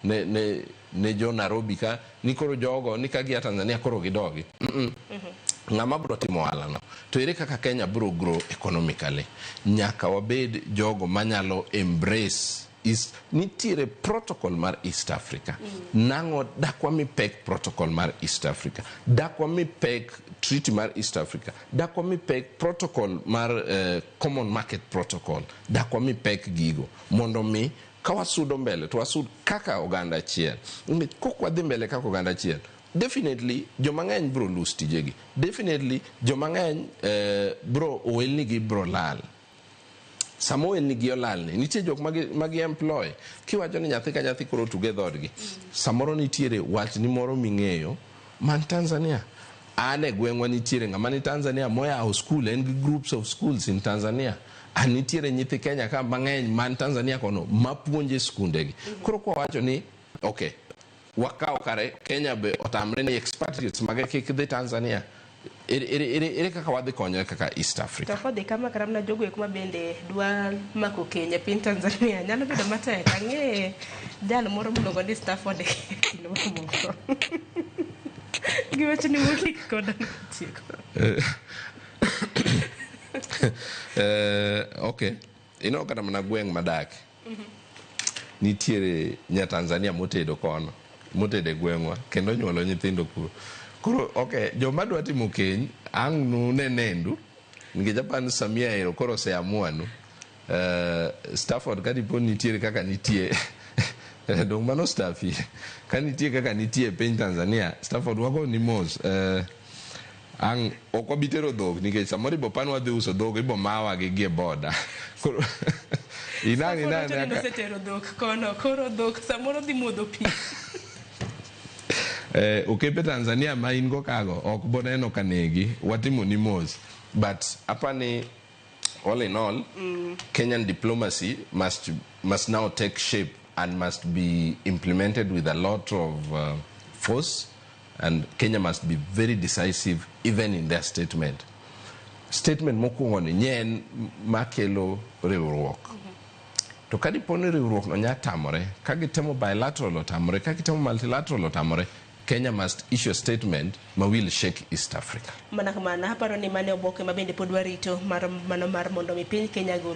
Ne jo Nairobi ka ni koro jogo ni ka gia Tanzania koro gidogi. Ng'ama bro timo ohala no? To ere kaka Kenya bro grow economically? Nyaka wabed jogo manyalo embrace East. Nitiere protocol mar East Africa. Nang'o dak wami pek protocol mar East Africa? Dak wami pek treaty mar East Africa? Dak wami pek protocol mar common market protocol? Dak wami pek gigo mondo mi ka wasudo mbele to wasud kaka oganda achiel? Nikech kok wadhi mbele kaka oganda achiel, definitely joma ng'eny bro lose tijegi, definitely joma ng'eny bro ohelnigi bro lal. Sama ohelnigi olalni, nitie jok magi employ. Kiwacho ni nyathi ka nyathi koro tuge dhoodgi, samoro nitiere watni moro ming'eyo man Tanzania. An e gweng'wa nitiere ng'ama ni Tanzania moyawo school, en gi groups of schools in Tanzania. An nitiere nyithi Kenya ka mang'eny man Tanzania kono mapuonje skundegi. Koro kwawacho ni okay, wakawo kare Kenya be otamre ni expatriates mage kik dhi Tanzania, ere kaka wadhi konyore kaka East Africa? To kodhi kama, kata mana jogo eko ma bende dwa mako keny e piny Tanzania nyalo bedo matek. Ang'e jal moro miluongo ni Stafford e kind mamoko. Gi wachni mogik koda tieko. Okay, ineno kata mana gweng' madake nitiere nya Tanzania motedo kono, motedo e gweng'wa kendo onyuolo nyithindo kuro. Koro okay, joma dwa timo keny ang' nune nendu nikech apani Samia ero koro oseamua nu. Stafford, ka dipo nitiere kaka nitie dong mano Staffi, ka nitie kaka nitie e piny Tanzania, Stafford, wago ni mos. Ang' ok wabi tero dhok nikech samoro ibo pan wadhi uso dhok, ibo mawa gi gie boda. Koro inang' Stafford inane wacho ni nosetero dhok kono, koro dhok samoro dhi modho pi. Okepe Tanzania ma in go kago ok boneno ka negi watimo ni mos, but apani all in all, Kenyan diplomacy must now take shape and must be implemented with a lot of force, and Kenya must be very decisive even in their statement. Statement mokwongo ni nye en makelo riwruok. To ka dipo ni riwruok no nya tamore, ka gitemo bilateral otamore, ka gitemo multilateral otamore, Kenya must issue a statement ma will shake East Africa. Mana kamano, aparo ni mane oboke ma bende pod warito mar mano mar mondo mi piny Kenya gol